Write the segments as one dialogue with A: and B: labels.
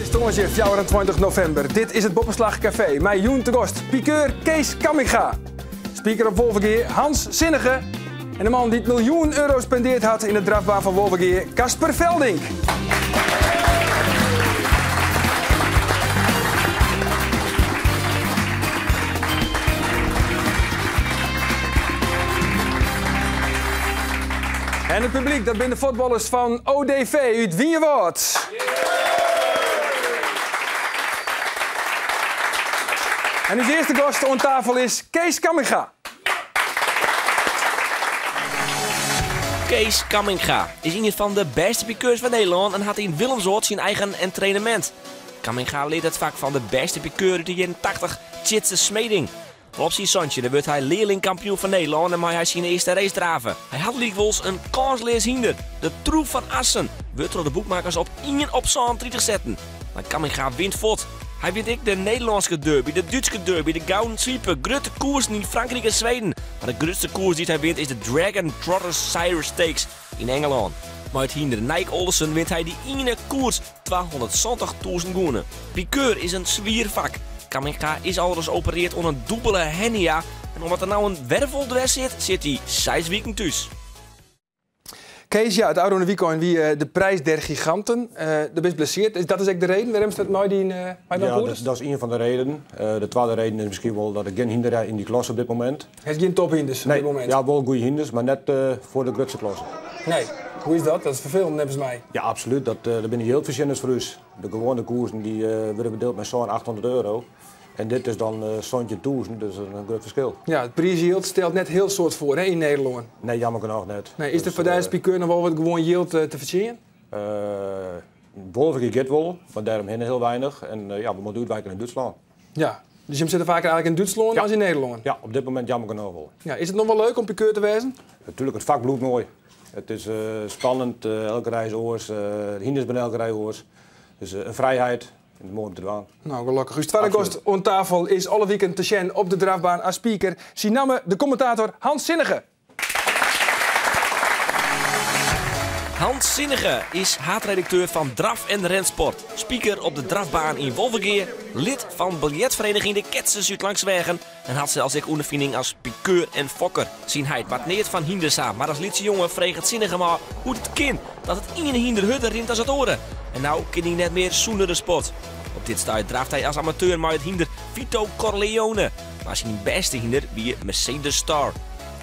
A: is tongersdei 24 novimber. Dit is it Boppeslach Kafee. Mei jûn te gast pikeur Kees Kamminga. Speaker op Wolvegea Hans Sinnige. En de man dy't miljoenen euro's spendeard hat yn de drafbaan fan Wolvegea, Casper Veldink. En it publyk, dat binne de fuotballers fan ODV út Wynjewâld. En ús earste gast oan tafel is Kees Kamminga.
B: Kees Kamminga is ien fan de bêste pikeurs fan Nederlân en hat yn Willemsoard syn eigen entrainemint. Kamminga leart it fak fan de bêste pikeur út de jierren 80, Tjitse Smeding. Op syn santjinde wurdt hy learlingkampioen fan Nederlân en mei hy syn earste race drave. Hy hat lykwols in kânsleas hynder, de Troef fan Assen, wurdt troch de boekmakers op ien op 37 setten. Mar Kamminga wint fuort. Hy wint ek de Nederlânske derby, de Dútske derby, de Gouden Swipe, grutte koersen yn Frankryk en Sweden. Mar de grutste koers dy't hy wint is de Dragon Trotters Sire Stakes yn Engelân. Mei it hynder Nike Olderson wint hy dy iene koers, 270.000 gûne. Pikeur is in swier fak. Kamminga is alris opereard oan in dûbele hernia en omdat der no in wervel dwers sit, sit hy seis wiken thús.
A: Kees, ja, it ôfrûne wykein wie eh, de Prijs der Giganten. Uh, do bist blessearre. Is dat is ek de reden wêrom'tst net mei dyn uh, mei
C: Ja, dat is ien fan de redenen. De twadde reden is miskien wol dat ik gjin hynder ha yn dy klasse op dit momint.
A: Hast gjin tophynders op
C: Nee,
A: dit momint?
C: ja, wol goede hynders, mar net foar de grutste klasse.
A: Nee. Hoe is dat? Dat is ferfelend neffens my.
C: Ja, absolút. Dat, dat binne jildfertsjinners foar ús. De gewoane koersen dy wurde bedoeld mei sân, 800 euro. En dit is dan 17.000, dus dat is in grut ferskil.
A: Ja, it priisjild stelt net hiel soad foar hè, yn Nederlân.
C: Nee, jammer genôch net.
A: Nee, is der foar dy as pikeur noch wol wat gewoan jild te fertsjinjen?
C: Wolvegea giet wol, mar dêromhinne hiel weinich. En ja, we moatte útwike nei Dútslân.
A: Ja, dus jim sitte faker eigentlik yn Dútslân
C: Ja.
A: as yn Nederlân?
C: Ja, op dit momint jammer genôch wol.
A: Ja, is it noch wol leuk om pikeur te wêzen?
C: Natuerlik, it fak bliuwt moai. It is spannend, elke reis oars. De hynders binne elke reis oars. Dus in frijheid. En moai om te dwaan.
A: No, gelokkich. Us twadde gast oan tafel is alle wiken te sjen op de drafbaan as speaker. Syn namme, de kommentator Hans Sinnige.
B: Hans Sinnige is haadredakteur fan Draf en Rensport, speaker op de drafbaan yn Wolvegea, lid fan biljertfereniging De Ketsers út Langsweagen en hat sels ek ûnderfining as pikeur en fokker. Syn heit moat neat fan hynders ha, mar as lytse jonge freget Sinnige him ôf hoe't it kin dat it iene hynder hurder rint as it oare. En no kin hy net mear sûnder de sport. Op dit stuit draaft hy as amateur mei it hynder Vito Corleone, mar syn bêste hynder wie Mercedes Star.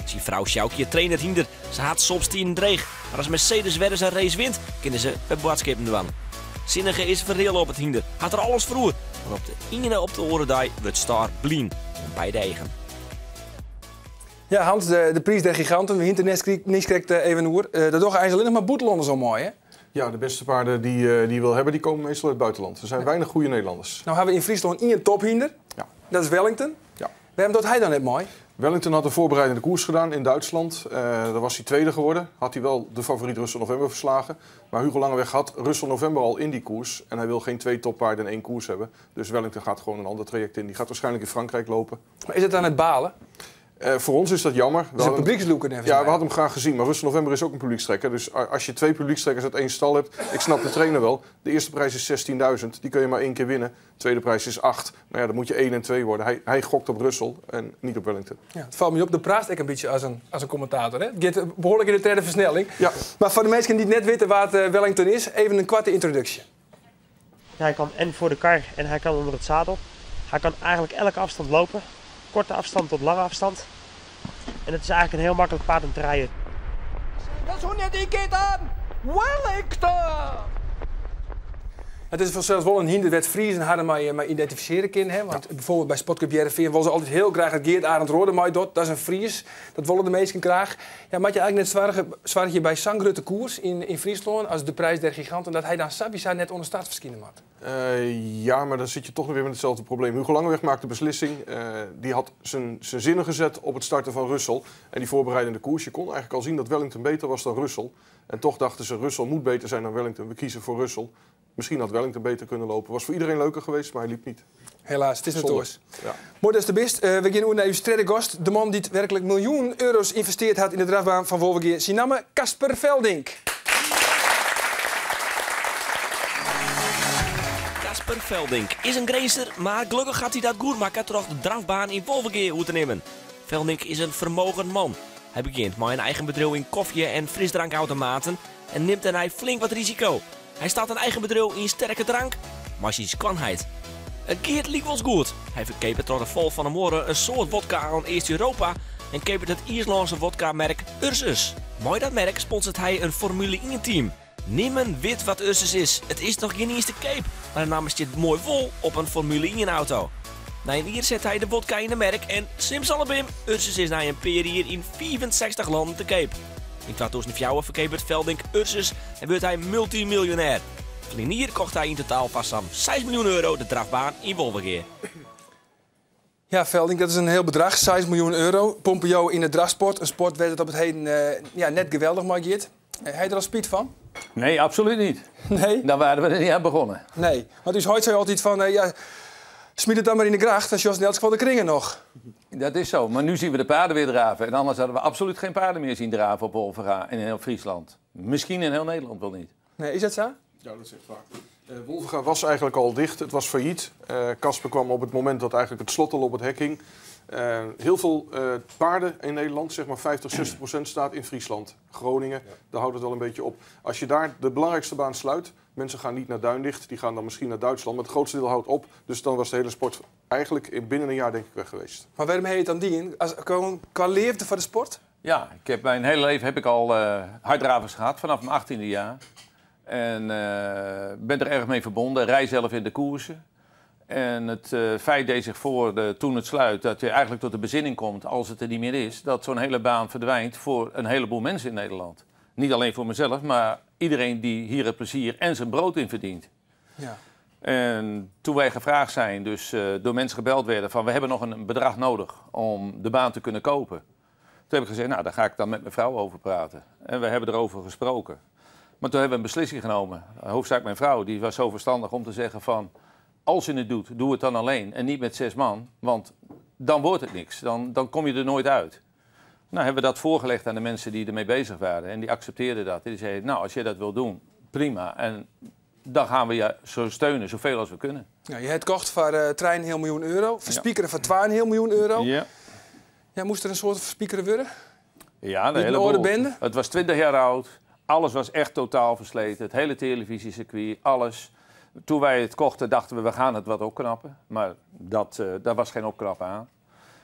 B: Syn frou Sjoukje traint it hynder. Se hat soms tiden dreech, mar as Mercedes wer ris in race wint, kinne se wer boadskippen dwaan. Sinnige is fereale op it hynder, hat der alles foar oer, mar op de iene op de oare dei wurdt Star blyn oan beide eagen.
A: Ja, Hans, de Prijs der Giganten, we hiene it niiskrekt even oer. Dat dogge eins allinnich mar bûtenlanners oan mei, hè?
D: Ja, de beste paarden die, die je wil hebben, die komen meestal uit het buitenland. Er zijn weinig goede Nederlanders.
A: No hawwe we yn Fryslân ien tophynder. Dat is Wellington.
D: Ja.
A: Wêrom docht hy dan net mei?
D: Wellington had een voorbereidende koers gedaan in Duitsland. Daar was hij tweede geworden. Had hij wel de favoriet Russell November verslagen. Maar Hugo Langeweg had Russell November al in die koers. En hij wil geen twee toppaarden in één koers hebben. Dus Wellington gaat gewoon een ander traject in. Die gaat waarschijnlijk in Frankrijk lopen.
A: Mar is it dan net balen?
D: Voor ons is dat jammer.
A: We is in publykslûker neffens
D: Ja,
A: my.
D: we hadden hem graag gezien. Maar Russell November is ook een publiekstrekker. Dus als je twee publiekstrekkers uit één stal hebt... Ik snap de trainer wel. De eerste prijs is 16.000. Die kun je maar één keer winnen. De tweede prijs is 8. Maar ja, dan moet je 1 en 2 worden. Hij gokt op Russell en niet op Wellington.
A: Ja, it falt my op, do praatst ek in bytsje as in kommentator. Hè? It giet behoarlik yn de tredde fersnelling.
D: Ja.
A: Mar foar de minsken dy't net witte wa't Wellington is, even in koarte yntroduksje.
E: Hij kan en voor de kar en hij kan onder het zadel. Hij kan eigenlijk elke afstand lopen. Korte afstand tot lange afstand. En het is eigenlijk een heel makkelijk paard om te rijden.
F: Dat is hoe net ik het aan Wellington!
A: It is fansels wol in hynder wêr't Friezen harren mei identifisearje kinne. Hè? Want byfoarbyld by Sportclub Hearrenfean wolle se altyd hiel graach dat Geert Arend Roorda meidocht. Dat is in Fries. Dat wolle de minsken graach. Ja, moatte je eigentlik net soarge, soargje by sa'n grutte koers yn Fryslân as de Prijs der Giganten dat hy dan sawiesa net oan de start ferskine moat?
D: Ja, maar dan zit je toch weer met hetzelfde probleem. Hugo Langeweg maakt de beslissing. Die had zijn zinnen gezet op het starten van Russell. En die voorbereidende koers. Je kon eigenlijk al zien dat Wellington beter was dan Russell. En toch dachten ze, Russell moet beter zijn dan Wellington. We kiezen voor Russell. Misschien had Wellington beter kunnen lopen. Was voor iedereen leuker geweest, maar hij liep niet.
A: Helaas, it is net
D: Zonde.
A: oars.
D: Ja.
A: Moai datst der bist. We gean oer nei ús tredde gast. De man dy't werklik miljoenen euro's ynvestearre hat yn de drafbaan fan Wolvegea. Syn namme Casper Veldink.
B: Casper Veldink is in Grinzer, mar gelokkich hat hy dat goed makke troch de drafbaan yn Wolvegea oer te nimmen. Veldink is in fermogend man. Hy begjint mei in eigen bedriuw yn kofje en frisdrankautomaten en nimt dêrnei flink wat risiko. Hy start in eigen bedriuw yn sterke drank mei syn skoanheit. It giet lykwols goed. Hy ferkeapet troch de fal fan 'e muorre in soad wodka oan East-Europa en keapet it Iislânske wodkamerk Ursus. Mei dat merk sponsort hy in Formule ien-team. Nimmen wit wat Ursus is, it is noch gjin iens te keap, mar de namme stiet moai wol op in Formule ien-auto. Nei in jier set hy de wodka yn 'e merk en simsalabim, Ursus is nei in pear jier yn 65 lannen te keap. Yn 2004 ferkeapet Veldink Ursus en wurdt hy multymiljonêr. Ferline jier kocht hy yn totaal foar sa'n 6 miljoen euro de drafbaan yn Wolvegea.
A: Ja, Veldink, dat is in hiel bedrach, 6 miljoen euro. Pompe jo yn 'e drafsport, in sport wêr't it op it heden ja, net geweldich mei giet. Ha je der al spyt fan?
G: Nee, absolút niet.
A: Nee?
G: Dan waren we er niet aan begonnen.
A: Nee, want ús heit sei altyd fan, ja, smyt it dan mar yn de gracht, dan sjochst yn elts gefal de kringen noch.
G: Dat is zo, maar nu zien we de paarden weer draven. En anders hadden we absoluut geen paarden meer zien draven op Wolvega en in heel Friesland. Misschien in heel Nederland wel niet.
A: Nee, is dat zo?
D: Ja, dat is echt waar. Wolvega was eigenlijk al dicht, het was failliet. Casper kwam op het moment dat eigenlijk het slot al op het hek hing. Heel veel paarden in Nederland, zeg maar 50, 60% staat in Friesland. Groningen, daar houdt het wel een beetje op. Als je daar de belangrijkste baan sluit, mensen gaan niet naar Duindigt, die gaan dan misschien naar Duitsland, maar het grootste deel houdt op. Dus dan was de hele sport eigenlijk binnen een jaar denk ik weg geweest.
A: Maar waarom heet het dan die? Als, gewoon qua liefde voor de sport?
G: Ja, ik heb mijn hele leven heb ik al harddravers gehad, vanaf mijn 18e jaar. En ben er erg mee verbonden, rij zelf in de koersen. En het feit deed zich voor, toen het sluit, dat je eigenlijk tot de bezinning komt, als het er niet meer is, dat zo'n hele baan verdwijnt voor een heleboel mensen in Nederland. Niet alleen voor mezelf, maar iedereen die hier het plezier en zijn brood in verdient. En toen wij gevraagd zijn, dus door mensen gebeld werden van we hebben nog een bedrag nodig om de baan te kunnen kopen. Toen heb ik gezegd, nou daar ga ik dan met mijn vrouw over praten. En we hebben erover gesproken. Maar toen hebben we een beslissing genomen. Hoofdzaak mijn vrouw, die was zo verstandig om te zeggen van, als je het doet, doe het dan alleen en niet met 6 man, want dan wordt het niks. Dan kom je er nooit uit. Nou hebben we dat voorgelegd aan de mensen die ermee bezig waren en die accepteerden dat. En die zeiden, nou als je dat wil doen, prima. En dan gaan we je zo steunen, zoveel als we kunnen.
A: Ja, je hebt kocht voor trein heel miljoen euro, verspiekeren voor 2,5 miljoen euro. Ja, moest er een soort verspiekeren worden?
G: Ja, de
A: Niet
G: hele
A: een orde
G: boel.
A: bende?
G: Het was 20 jaar oud. Alles was echt totaal versleten. Het hele televisiecircuit, alles. Toen wij het kochten, dachten we, we gaan het wat opknappen. Maar daar was geen opknappen aan.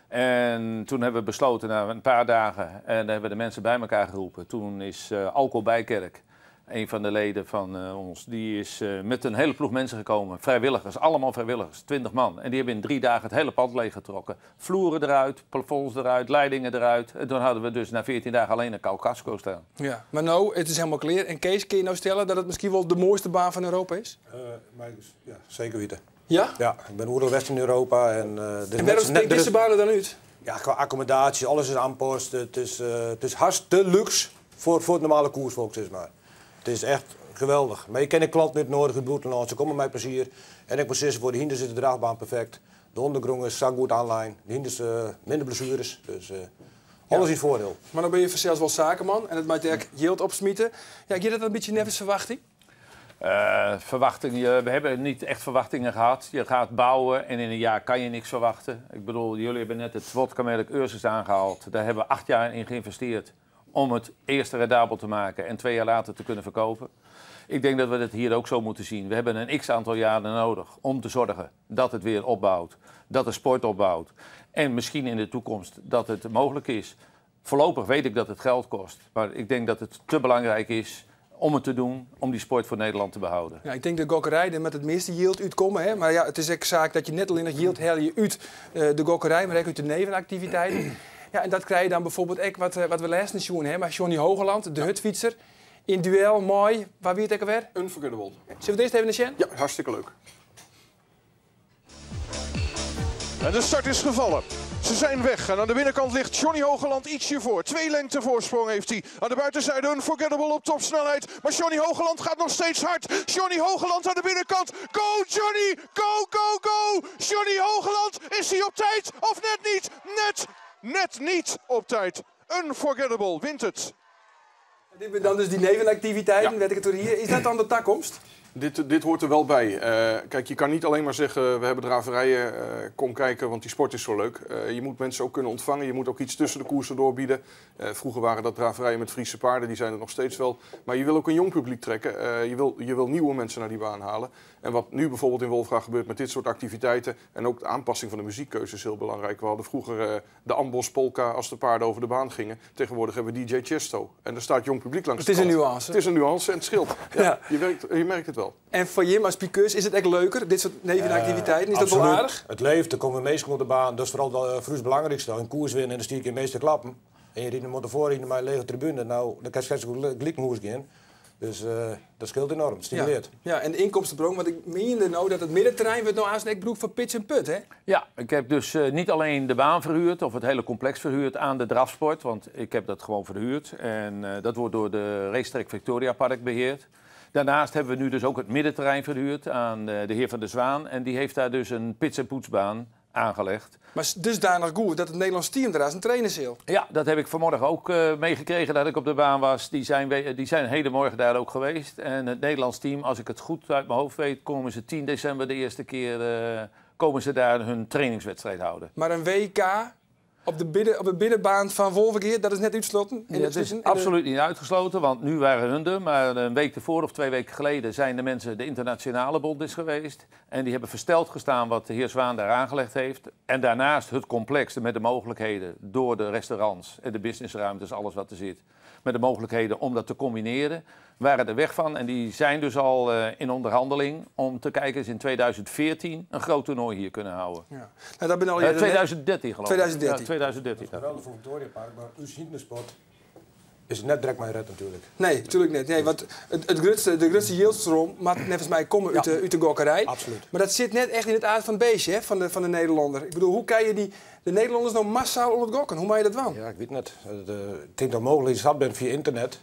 G: En toen hebben we besloten, na een paar dagen, en daar hebben we de mensen bij elkaar geroepen. Toen is Alco Bijkerk, een van de leden van ons, die is met een hele ploeg mensen gekomen. Vrijwilligers, allemaal vrijwilligers, 20 man. En die hebben in 3 dagen het hele pand leeggetrokken. Vloeren eruit, plafonds eruit, leidingen eruit. En toen hadden we dus na 14 dagen alleen een koud casco staan.
A: Ja, maar nou, het is helemaal klaar. En Kees, kun je nou stellen dat het misschien wel de mooiste baan van Europa is?
C: Maar, ja, zeker weten.
A: Ja?
C: Ja, ik ben oeral west in Europa. En er is
A: En waarom
C: net-
A: steekt
C: er
A: deze
C: is
A: baan er dan uit?
C: Ja, qua accommodatie, alles is aanpast. Het is hartstikke luxe voor het normale koersvolk, zeg maar. Het is echt geweldig. Maar je kent een klant niet nodig, het buitenland. Ze komen met plezier. En ik moet zeggen, voor de hinders is de draagbaan perfect. De ondergrond is zo goed online. De hinders minder blessures. Dus alles in het voordeel.
A: Maar dan ben je zelfs wel zakenman en dat maakt eigenlijk yield opsmieten. Ja, ik dat een beetje nevens verwachting?
G: Verwachtingen, we hebben niet echt verwachtingen gehad. Je gaat bouwen en in een jaar kan je niks verwachten. Jullie hebben net het wodkamerk Ursus aangehaald. Daar hebben we 8 jaar in geïnvesteerd om het eerst rendabel te maken en 2 jaar later te kunnen verkopen. Ik denk dat we dat hier ook zo moeten zien. We hebben een x-aantal jaren nodig om te zorgen dat het weer opbouwt, dat de sport opbouwt. En misschien in de toekomst dat het mogelijk is. Voorlopig weet ik dat het geld kost, maar ik denk dat het te belangrijk is om het te doen, om die sport voor Nederland te behouden.
A: Ja, ik denk de gokkerij er met het meeste yield uitkomen. Hè? Maar ja, het is ook zaak dat je net alleen nog yield haal je uit de gokkerij, maar ook uit de nevenactiviteiten. Ja, en dat krijg je dan bijvoorbeeld ook wat we laatst zien, hè? Maar Johnny Hoogerland, de hutfietser, in duel, mooi. Waar wie het ook alweer?
D: Unforgettable.
A: Zullen we het eerst even naar zien?
D: Ja, hartstikke leuk.
H: En de start is gevallen. Ze zijn weg en aan de binnenkant ligt Johnny Hoogerland ietsje voor. 2 lengte voorsprong heeft hij. Aan de buitenzijde Unforgettable op topsnelheid. Maar Johnny Hoogerland gaat nog steeds hard. Johnny Hoogerland aan de binnenkant. Go Johnny! Go, go, go! Johnny Hoogerland, is hij op tijd of net niet? Net, net niet op tijd. Unforgettable wint het.
A: Dit zijn dan dus die nevenactiviteiten, weet ik het door hier. Is dat dan de toekomst?
D: Dit, dit hoort er wel bij. Kijk, je kan niet alleen maar zeggen, we hebben draverijen, kom kijken, want die sport is zo leuk. Je moet mensen ook kunnen ontvangen, je moet ook iets tussen de koersen doorbieden. Vroeger waren dat draverijen met Friese paarden, die zijn er nog steeds wel. Maar je wil ook een jong publiek trekken, je wil nieuwe mensen naar die baan halen. En wat nu bijvoorbeeld in Wolvega gebeurt met dit soort activiteiten, en ook de aanpassing van de muziekkeuze is heel belangrijk. We hadden vroeger de Ambos Polka als de paarden over de baan gingen. Tegenwoordig hebben we DJ Chesto. En daar staat jong publiek langs
A: Het is
D: de
A: een
D: kant.
A: nuance.
D: Het is een nuance en het scheelt. Ja,
A: Ja.
D: Je merkt het wel.
A: En voor Jim als piqueurs is het echt leuker, dit soort nevenactiviteiten? Is dat wel
C: Absoluut.
A: aardig?
C: Het leeft, er komen meestal op de baan. Dat is vooral voor het belangrijkste. Een koers winnen en dan stier je de meeste klappen. En je rijdt hem ervoor in mijn lege tribune. Nou, dan kan je ook gelijk moes gaan. Dus dat scheelt enorm, het stimuleert.
A: Ja. Ja, en de inkomstenbron, want ik meende nou dat het middenterrein wordt nou aan broek van pitch en put, hè?
G: Ja, ik heb dus niet alleen de baan verhuurd of het hele complex verhuurd aan de drafsport, want ik heb dat gewoon verhuurd. En dat wordt door de racetrack Victoria Park beheerd. Daarnaast hebben we nu dus ook het middenterrein verhuurd aan de heer Van der Zwaan. En die heeft daar dus een pits- en poetsbaan aangelegd.
A: Maar dusdanig goed dat het Nederlands team daar als een trainer zit.
G: Ja, dat heb ik vanmorgen ook meegekregen dat ik op de baan was. Die zijn hedenmorgen daar ook geweest. En het Nederlands team, als ik het goed uit mijn hoofd weet, komen ze 10 december de eerste keer komen ze daar hun trainingswedstrijd houden.
A: Maar een WK op de binnenbaan van Wolvega, dat is net uitsloten? In
G: Ja, dat is absoluut niet uitgesloten, want nu waren hun er. Maar een week ervoor of 2 weken geleden zijn de mensen, de internationale bond is geweest. En die hebben versteld gestaan wat de heer Zwaan daar aangelegd heeft. En daarnaast het complex met de mogelijkheden door de restaurants en de businessruimtes, alles wat er zit. Met de mogelijkheden om dat te combineren, waren er weg van. En die zijn dus al in onderhandeling om te kijken eens in 2014 een groot toernooi hier kunnen houden.
A: Ja. Nou, dat ben al jaren
G: 2013 geloof ik.
A: 2013.
G: Ja, 2013.
C: Dat is geweldig voor Victoria Park, maar u ziet de sport is het net direct mijn red natuurlijk.
A: Nee, natuurlijk niet. Nee, want de grootste yieldstroom moet volgens mij komen uit de gokkerij.
C: Absoluut.
A: Maar dat zit net echt in het aard van het beestje, hè, van de Nederlander. Ik bedoel, hoe kan je de Nederlanders nou massaal onder het gokken? Hoe maak je dat wel?
C: Ja, ik weet het. Ik denk dat mogelijk is dat ben via internet.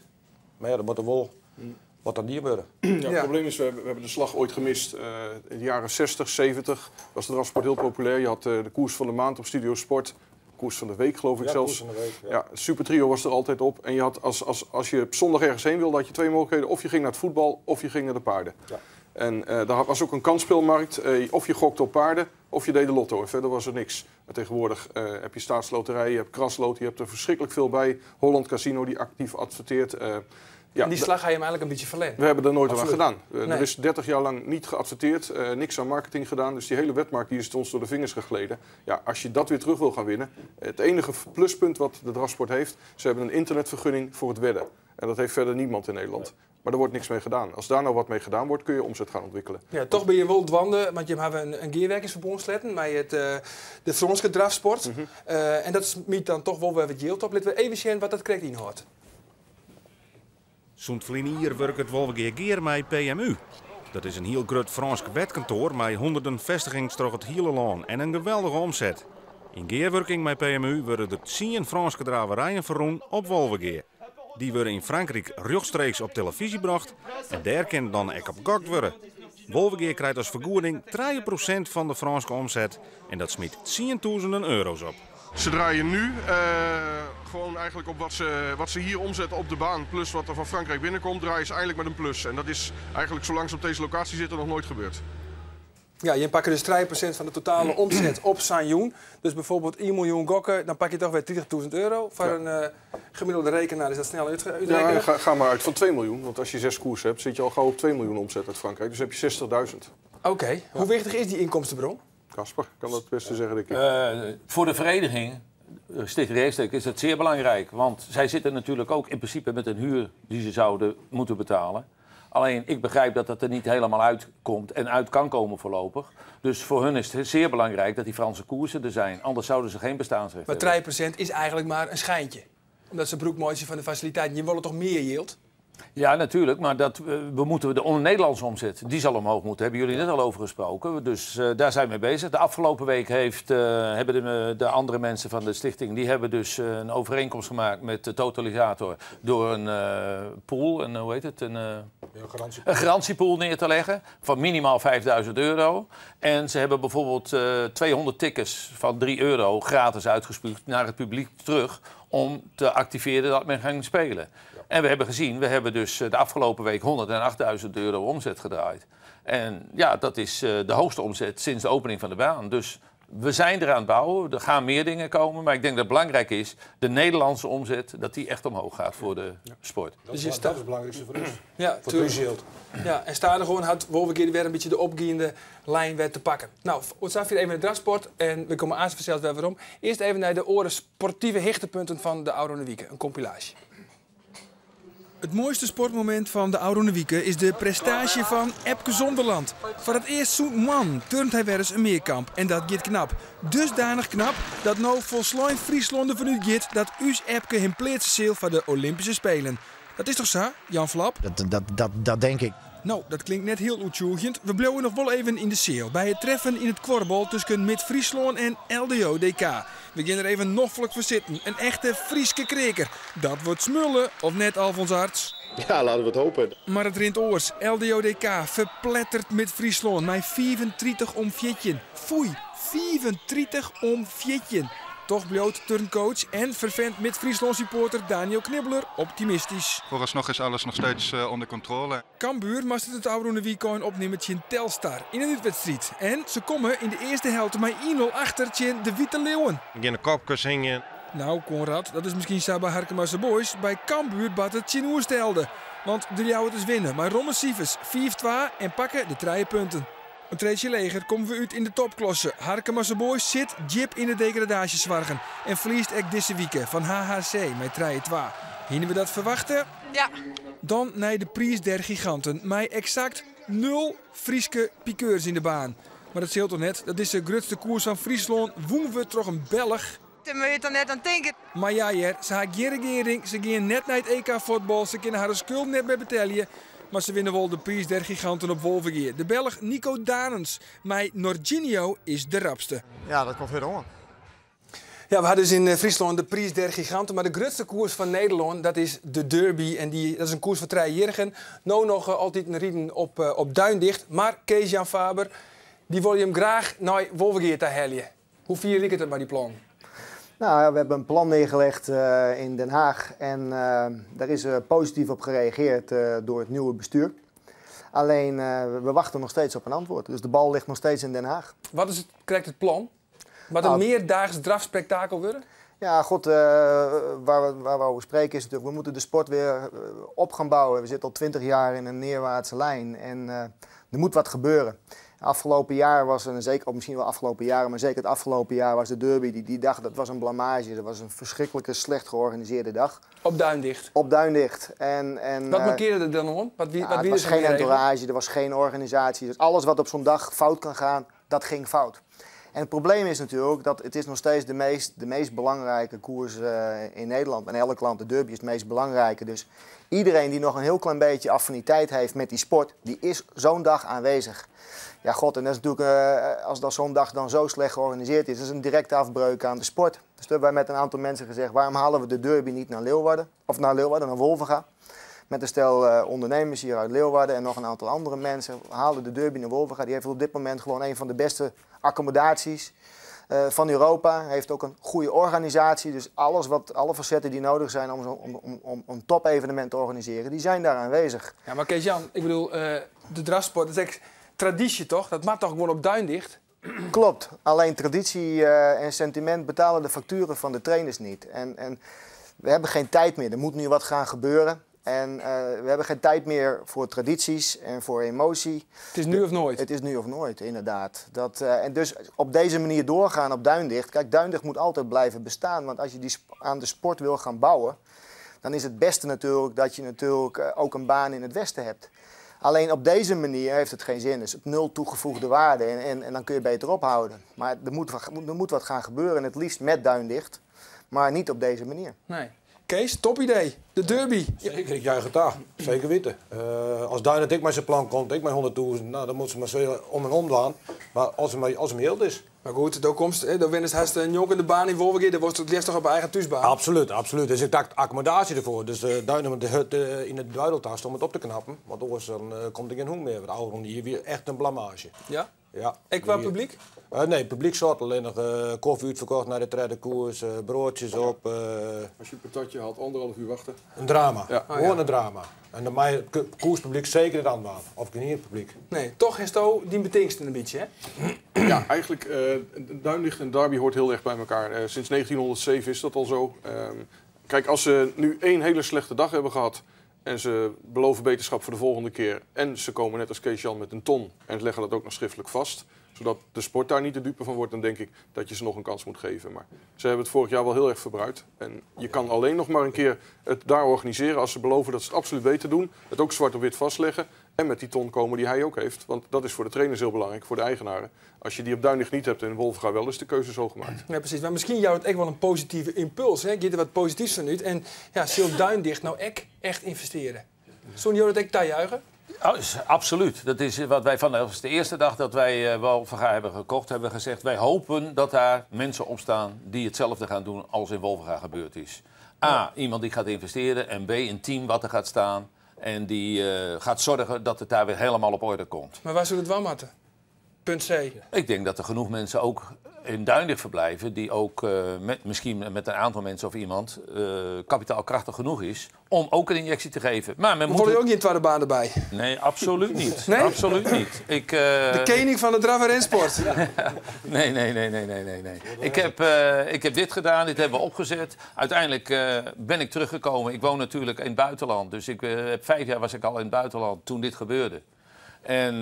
C: Maar ja, dat moet er wel wat aan die gebeuren.
D: Ja, het probleem is, we hebben de slag ooit gemist. In de jaren 60, 70 was de drafsport heel populair. Je had de koers van de maand op Studio Sport. Koers van de week, geloof ik
C: Ja,
D: zelfs.
C: koers van de week, ja.
D: Ja, Super Trio was er altijd op. En je had als je op zondag ergens heen wilde, had je 2 mogelijkheden. Of je ging naar het voetbal, of je ging naar de paarden.
C: Ja.
D: En daar was ook een kansspelmarkt. Of je gokte op paarden, of je deed de lotto. En verder was er niks. Maar tegenwoordig heb je staatsloterij, je hebt krasloot, je hebt er verschrikkelijk veel bij. Holland Casino die actief adverteert.
A: En die slag ga je hem eigenlijk een beetje verlengen.
D: We hebben er nooit aan
A: Absoluut.
D: gedaan.
A: Nee.
D: Er is 30 jaar lang niet geadverteerd, niks aan marketing gedaan. Dus die hele wetmarkt die is ons door de vingers gegleden. Ja, als je dat weer terug wil gaan winnen. Het enige pluspunt wat de drafsport heeft, ze hebben een internetvergunning voor het wedden. En dat heeft verder niemand in Nederland. Maar er wordt niks mee gedaan. Als daar nou wat mee gedaan wordt, kun je omzet gaan ontwikkelen.
A: Ja, toch ben je wel dwande, want je hebt een gearwerkingsverbond sletten met de Franse drafsport. En dat smiet dan toch wel weer wat yield op. Laten we even zien wat dat krijgt inhoudt.
I: Zo'n vlinier werkt het Wolvega gear met PMU. Dat is een heel groot Frans wetkantoor met honderden vestigingen door het hele land en een geweldige omzet. In gearwerking met PMU worden er 10 Franse draverijen verroen op Wolvega. Die worden in Frankrijk rechtstreeks op televisie gebracht en daar kan dan ook op gokt worden. Wolvega krijgt als vergoeding 3% van de Franse omzet en dat smiet tienduizenden euro's op.
H: Ze draaien nu gewoon eigenlijk op wat ze hier omzetten op de baan, plus wat er van Frankrijk binnenkomt, draaien ze eindelijk met een plus. En dat is eigenlijk zolang ze op deze locatie zitten nog nooit gebeurd.
A: Ja, je pakt dus 3% van de totale omzet op Sanjoen. Dus bijvoorbeeld 1 miljoen gokken, dan pak je toch weer 30.000 euro. Voor een gemiddelde rekenaar is dat snel uitrekenen.
D: Ja, ga maar uit van 2 miljoen, want als je 6 koersen hebt, zit je al gauw op 2 miljoen omzet uit Frankrijk. Dus heb je 60.000.
A: Oké, hoe wichtig is die inkomstenbron?
D: Casper, kan dat het beste zeggen, denk ik.
G: Voor de vereniging, Stichting Racetrack, is dat zeer belangrijk. Want zij zitten natuurlijk ook in principe met een huur die ze zouden moeten betalen. Alleen, ik begrijp dat dat er niet helemaal uitkomt en uit kan komen voorlopig. Dus voor hun is het zeer belangrijk dat die Franse koersen er zijn. Anders zouden ze geen bestaansrecht
A: Maar
G: hebben.
A: 3% is eigenlijk maar een schijntje. Omdat ze broekmooitje van de faciliteit. Je willen toch meer yield?
G: Ja, natuurlijk. Maar we moeten de Nederlandse omzet, die zal omhoog moeten. Hebben jullie net al over gesproken. Dus daar zijn we mee bezig. De afgelopen week hebben de andere mensen van de stichting, die hebben dus een overeenkomst gemaakt met de totalisator door een pool, een, hoe heet het? Een,
C: Ja, een garantiepool.
G: een garantiepool neer te leggen van minimaal 5.000 euro. En ze hebben bijvoorbeeld 200 tickets van 3 euro gratis uitgespuugd naar het publiek terug om te activeren dat men ging spelen. En we hebben gezien, we hebben dus de afgelopen week €108.000 omzet gedraaid. En ja, dat is de hoogste omzet sinds de opening van de baan. Dus we zijn eraan het bouwen, er gaan meer dingen komen. Maar ik denk dat het belangrijk is, de Nederlandse omzet, dat die echt omhoog gaat voor de sport.
C: Dat is, dat is het belangrijkste voor ons.
A: Ja,
C: voor het
A: Ja, en sta er gewoon had Wolvegea weer een beetje de opgaande lijn weer te pakken. Nou, we even de drafsport en we komen aan vanzelf weer waarom. Eerst even naar de oren sportieve hichtepunten van de Oude Wieken, een compilatie. Het mooiste sportmoment van de Oude Wieken is de prestage van Epke Zonderland. Voor het eerst zo'n man turnt hij weer eens een meerkamp. En dat gaat knap. Dusdanig knap dat nou volslein Friesland ervan uitgaat dat us Epke hem pleert van de Olympische Spelen. Dat is toch zo, Jan Flap?
J: Dat denk ik.
A: Nou, dat klinkt net heel oetjoegend. We blijven nog wel even in de zeel. Bij het treffen in het kworbal tussen Mid-Friesland en LDO-DK. We gaan er even noffelijk voor zitten. Een echte Frieske kreker. Dat wordt smullen, of net Alfons Arts?
K: Ja, laten we het hopen.
A: Maar het rint oors. LDO-DK verplettert Mid-Friesland. Mijn 34 om 14. Foei, 34 om 14. Toch bloot turncoach en vervent Mid-Friesland supporter Daniel Knibbeler optimistisch.
L: Vooralsnog is alles nog steeds onder controle.
A: Cambuur moest het oude weekend opnemen tegen Telstar in een uitwedstrijd. En ze komen in de eerste helft met 1-0 achter tegen de Witte Leeuwen.
K: In de kopjes hingen.
A: Nou Conrad, dat is misschien zo bij Harkemase Boys. Bij Cambuur bad het tien oerstelde. Want de Leeuwen is winnen, maar Romme Sievers 4-2 en pakken de 3 punten. Een treedje leger komen we uit in de topklasse. Harkemase Boys zit jip in de degradatiezwargen en verliest ek deze week van HHC met 3-2. Hinnen we dat verwachten?
M: Ja.
A: Dan naar de prijs der giganten. Met exact 0 Frieske piqueurs in de baan. Maar dat scheelt toch net, dat is de grootste koers van Friesland. Woen we toch een Belg?
M: Daar moet je toch net aan denken.
A: Maar ja, jer, ze hebben geen regering, ze gaan net naar het EK voetbal, ze kunnen haar schuld net bij betalen. Maar ze winnen wel de prijs der giganten op Wolvegea. De Belg Nico Danens. Maar Norginio is de rapste.
N: Ja, dat komt weer om.
A: Ja, we hadden dus in Friesland de prijs der giganten. Maar de grootste koers van Nederland, dat is de Derby. En dat is een koers van 3 jaren. Nou nog altijd een rieden op Duindigt. Maar Kees-Jan Faber, die wil je hem graag naar Wolvegea te halen. Hoe vier ik het bij die plan?
O: Nou ja, we hebben een plan neergelegd in Den Haag en daar is positief op gereageerd door het nieuwe bestuur. Alleen we wachten nog steeds op een antwoord, dus de bal ligt nog steeds in Den Haag.
A: Wat is het, krijgt het plan? Wat een meerdaags drafspektakel worden?
O: Ja, god, waar we over spreken is natuurlijk, we moeten de sport weer op gaan bouwen. We zitten al 20 jaar in een neerwaartse lijn en er moet wat gebeuren. Afgelopen jaar was, en zeker, of misschien wel afgelopen jaren, maar zeker het afgelopen jaar was de derby. Die dag, dat was een blamage. Dat was een verschrikkelijke, slecht georganiseerde dag.
A: Op Duindigt?
O: Op Duindigt.
A: Wat markeerde er dan om?
O: Het was geen entourage, er was geen organisatie. Dus alles wat op zo'n dag fout kan gaan, dat ging fout. En het probleem is natuurlijk dat het is nog steeds de meest belangrijke koers in Nederland. En elk land, de derby is het meest belangrijke. Dus iedereen die nog een heel klein beetje affiniteit heeft met die sport, die is zo'n dag aanwezig. Ja, god, en dat is natuurlijk, als dat zo'n dag dan zo slecht georganiseerd is, dat is een directe afbreuk aan de sport. Dus toen hebben wij met een aantal mensen gezegd, waarom halen we de derby niet naar Leeuwarden? Of naar Leeuwarden, naar Wolvega. Met een stel ondernemers hier uit Leeuwarden en nog een aantal andere mensen halen de derby naar Wolvega. Die heeft op dit moment gewoon een van de beste accommodaties van Europa. Heeft ook een goede organisatie. Dus alle facetten die nodig zijn om een topevenement te organiseren, die zijn daar aanwezig.
A: Ja, maar Kees-Jan, ik bedoel, de drafsport, dat is echt traditie toch? Dat maakt toch gewoon op Duindigt?
O: Klopt. Alleen traditie en sentiment betalen de facturen van de trainers niet. En we hebben geen tijd meer. Er moet nu wat gaan gebeuren. En we hebben geen tijd meer voor tradities en voor emotie.
A: Het is nu of nooit.
O: Het is nu of nooit, inderdaad. En dus op deze manier doorgaan op Duindigt. Kijk, Duindigt moet altijd blijven bestaan. Want als je aan de sport wil gaan bouwen, dan is het beste natuurlijk dat je natuurlijk ook een baan in het Westen hebt. Alleen op deze manier heeft het geen zin. Dus het nul toegevoegde waarde en dan kun je beter ophouden. Maar er moet wat gaan gebeuren en het liefst met Duindigt. Maar niet op deze manier.
A: Nee. Kees, top idee. De derby.
C: Zeker, ik juich het daar. Zeker weten. Als Duin ik met zijn plan komt, ik met 100.000, nou, dan moeten ze maar zo om en om doen. Maar als het maar geld is.
A: Maar goed, daar komst, daar winnen ze haast een jonkende baan in Wolvegea, daar wordt het liefst toch op eigen thuisbaan.
C: Absoluut, absoluut. Dus ik dacht accommodatie ervoor. Dus Duin met de hut in het buideltas om het op te knappen. Want anders dan komt er geen hoen meer. Want ouder hier weer echt een blamage.
A: Ja?
C: Ja.
A: Ek kwa publyk?
C: Nee, publyk soart allinnich. Kofje útferkocht nei de tredde koers, broadsjes op.
D: As je in patatje had, anderhalf uur wachten.
C: In drama. Gewoan in drama. En dan mei it koerspublyk seker net oandwaan. Of gjin ien publyk.
A: Nee, toch hasto dyn betingsten in bytsje, hè?
D: Ja, eigenlijk, Duindigt en Derby hoort heel erg bij elkaar. Sinds 1907 is dat al zo. Kijk, als ze nu één hele slechte dag hebben gehad en ze beloven beterschap voor de volgende keer en ze komen net als Kees Jan met een ton en leggen dat ook nog schriftelijk vast, zodat de sport daar niet de dupe van wordt, dan denk ik dat je ze nog een kans moet geven. Maar ze hebben het vorig jaar wel heel erg verbruikt. En je kan alleen nog maar een keer het daar organiseren als ze beloven dat ze het absoluut beter doen, het ook zwart op wit vastleggen en met die ton komen die hij ook heeft. Want dat is voor de trainers heel belangrijk, voor de eigenaren. Als je die op Duindigt niet hebt en in Wolvega wel, is de keuze zo gemaakt.
A: Ja, precies. Maar misschien jou het echt wel een positieve impuls. Hè? Gaat er wat positiefs van uit. En ja, zul Duindigt nou echt investeren? Zullen jullie dat echt juichen?
G: Oh, absoluut. Dat is wat wij vanaf de eerste dag dat wij Wolvega hebben gekocht, hebben gezegd: wij hopen dat daar mensen op staan die hetzelfde gaan doen als in Wolvega gebeurd is. A, iemand die gaat investeren en B, een team wat er gaat staan en die gaat zorgen dat het daar weer helemaal op orde komt.
A: Maar waar zullen het wel moeten? Punt C.
G: Ik denk dat er genoeg mensen ook in Duindigt verblijven die ook misschien met een aantal mensen of iemand kapitaalkrachtig genoeg is om ook een injectie te geven. Maar men moet
A: er ook niet een tweede baan erbij?
G: Nee, absoluut niet.
A: Nee?
G: Absoluut niet.
A: De koning van de draf- en rensport.
G: Nee, nee, nee, nee, nee, nee, nee. Ik heb dit gedaan, dit hebben we opgezet. Uiteindelijk ben ik teruggekomen. Ik woon natuurlijk in het buitenland. Dus 5 jaar was ik al in het buitenland toen dit gebeurde. En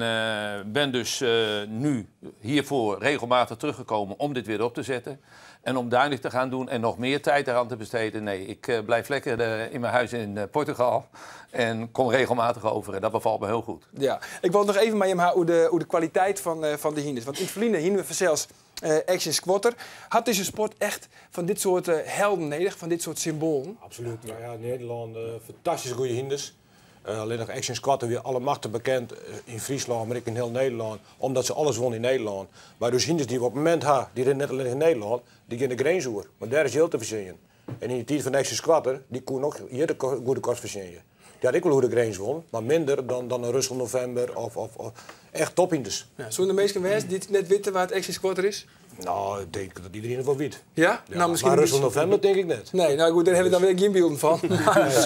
G: ben dus nu hiervoor regelmatig teruggekomen om dit weer op te zetten. En om Duindigt te gaan doen en nog meer tijd eraan te besteden. Nee, ik blijf lekker in mijn huis in Portugal en kom regelmatig over. En dat bevalt me heel goed.
A: Ja, ik wil nog even met hem hoe de kwaliteit van de hynders. Want in het verleden hinden we zelfs Action Squatter. Had deze sport echt van dit soort helden nodig, van dit soort symbolen?
C: Absoluut. Nou ja, Nederland, fantastisch goede hinders. Alleen nog Action Squatter weer alle machten bekend in Friesland, maar ook in heel Nederland. Omdat ze alles won in Nederland. Maar dus hinders die we op het moment hebben, die rennen net alleen in Nederland, die gaan de grens over. Want daar is heel te verzinnen. En in de tijd van Action Squatter, die kon ook hier de goede kost verzinnen. Die had ik wel hoe de grens won, maar minder dan een Russell November of echt tophinders.
A: Ja, zullen de meesten geweest die net weten waar het Action Squatter is?
C: Nou, ik denk dat iedereen het wel weet.
A: Ja?
C: Ja,
A: nou, misschien
C: maar Russell November denk ik net.
A: Nee, nou goed, daar hebben we dan weer geen beelden van.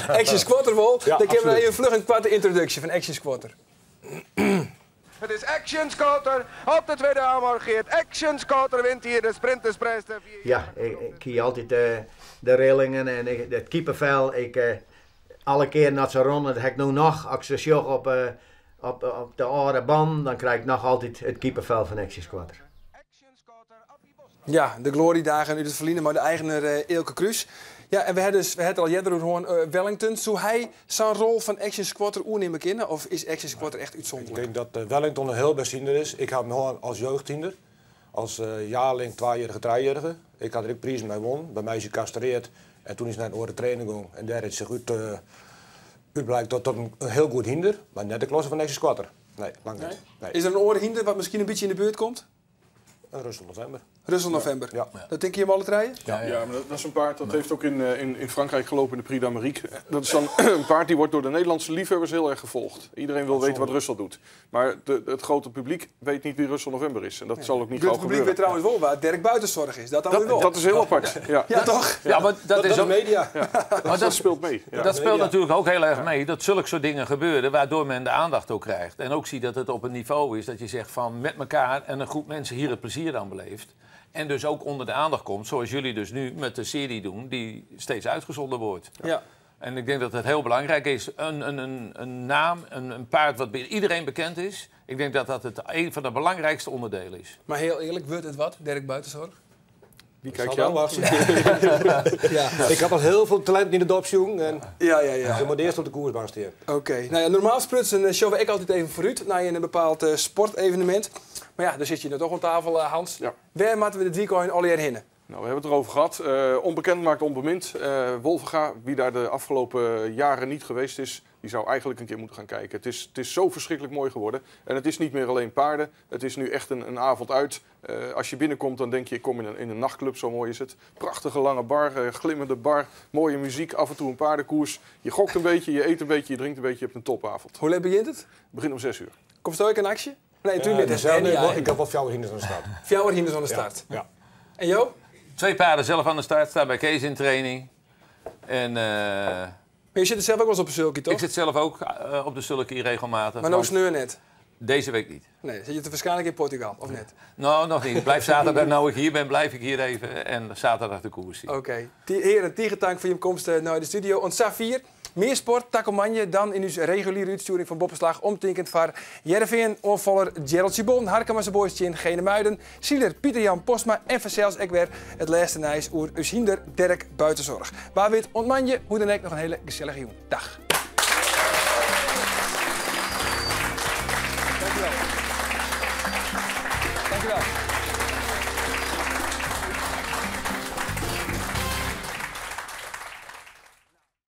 A: Action Squatter wel.
C: Ja,
A: dan kunnen we
C: absoluut.
A: even vlug een korte introductie van Action Squatter.
M: Het is Action Squatter op de tweede aanmargeert. Action Squatter wint hier de sprintersprijs. De
J: Ja, ik kie altijd de rillingen en het kiepenvel. Alle keer dat ze ronden, dat heb ik nu nog. Als ik ze sjog op de oude band, dan krijg ik nog altijd het kiepenvel van Action Squatter.
A: Ja, de gloriedagen uit het verleden, maar de eigenaar Eelke Kruis. Ja, en we hebben dus, we hebben al eerder gehoord, Wellington. Zou hij zijn rol van Action Squatter oernemen kennen? Of is Action Squatter echt uitzonderlijk?
C: Ik denk dat Wellington een heel best hinder is. Ik had hem gewoon als jeugdhinder. Als jaarling, tweejarige, driejarige. Ik had er ook prijzen mee won. Bij mij is hij gecastreerd. En toen is hij naar een oren training gegaan. En daar is zich uitblijkt tot een heel goed hinder. Maar net de klasse van Action Squatter. Nee, lang niet.
A: Nee?
C: Nee.
A: Is er een oren hinder wat misschien een beetje in de buurt komt?
C: Een Russell November.
A: Russell November.
C: Ja.
A: Dat denk je hem alle rijden?
D: Ja, ja, maar dat is een paard dat heeft ook in Frankrijk gelopen in de Prix d'Amérique. Dat is dan een paard die wordt door de Nederlandse liefhebbers heel erg gevolgd. Iedereen wil weten wat Russell doet. Maar het grote publiek weet niet wie Russell November is. En dat zal ook niet
A: Het
D: gauw
A: publiek
D: gebeuren.
A: weet trouwens wel waar Dirk Buitenzorg is. Dat dan weer wel.
D: Dat is heel apart. Ja.
A: Ja, toch?
G: Ja, maar dat is ook
C: media.
D: Ja,
G: Maar
D: dat speelt mee. Ja.
G: Dat speelt natuurlijk ook heel erg mee, dat zulke soort dingen gebeuren, waardoor men de aandacht ook krijgt. En ook ziet dat het op een niveau is dat je zegt van met elkaar en een groep mensen hier het plezier aan beleeft. En dus ook onder de aandacht komt, zoals jullie dus nu met de serie doen, die steeds uitgezonden wordt.
A: Ja.
G: En ik denk dat het heel belangrijk is. Een naam, een paard wat bij iedereen bekend is. Ik denk dat dat het een van de belangrijkste onderdelen is.
A: Maar heel eerlijk, wordt het wat, Dirk Buitenzorg?
D: Wie
C: Dat
D: kijkt
C: zal
D: jou?
C: wel wachten.
A: Ja.
C: Ik had al heel veel talent in de dop, jong. En
A: Ja.
C: Ze moet eerst op de koersbaan staan.
A: Oké. Nou ja, normaal sprutsen showen ik altijd even vooruit naar een bepaald sportevenement. Maar ja, daar zit je nou toch aan tafel, Hans.
D: Ja.
A: Waar moeten we dit weekend al heen?
D: Nou, we hebben het erover gehad. Onbekend maakt onbemind. Wolvega, wie daar de afgelopen jaren niet geweest is, die zou eigenlijk een keer moeten gaan kijken. Het is zo verschrikkelijk mooi geworden. En het is niet meer alleen paarden. Het is nu echt een avond uit. Als je binnenkomt, dan denk je, ik kom in een nachtclub, zo mooi is het. Prachtige lange bar, glimmende bar, mooie muziek, af en toe een paardenkoers. Je gokt een beetje, je eet een beetje, je drinkt een beetje, je hebt een topavond.
A: Hoe laat begint het?
D: Het begint om 6 uur.
A: Komt er ook in actie? Nee, tuurlijk niet.
C: Zelf, nee, ik heb wel fjouwer hynders oan de start.
A: Fjouwer hynders oan de start.
C: Ja.
A: En jo?
G: Twee paarden zelf aan de start, staan bij Kees in training. En,
A: Maar je zit er zelf ook wel eens op de sulky, toch?
G: Ik zit zelf ook op de sulky regelmatig.
A: Maar nou sneur net?
G: Deze week niet.
A: Nee, zit je te waarschijnlijk in Portugal, of net?
G: Nou, nog niet. Blijf zaterdag, nou ik hier ben, blijf ik hier even. En zaterdag de koers zien.
A: Oké. Heren, tegen voor je komst naar de studio. Want Safir, meer sport, takomanje dan in uw reguliere uitsturing van Boppeslach. Omtinkend van Heerenveen, onvaller Gerald Sibon, Harkemase Boys, Tjin, Genemuiden, Sieler, Pieter-Jan Postma en vanzelfs ik weer het laatste nijs oer uw hinder Dirk Buitenzorg. Waar weet ontmanje, hoe dan ook nog een hele gezellige jong. Dag. Dankjewel. Dankjewel.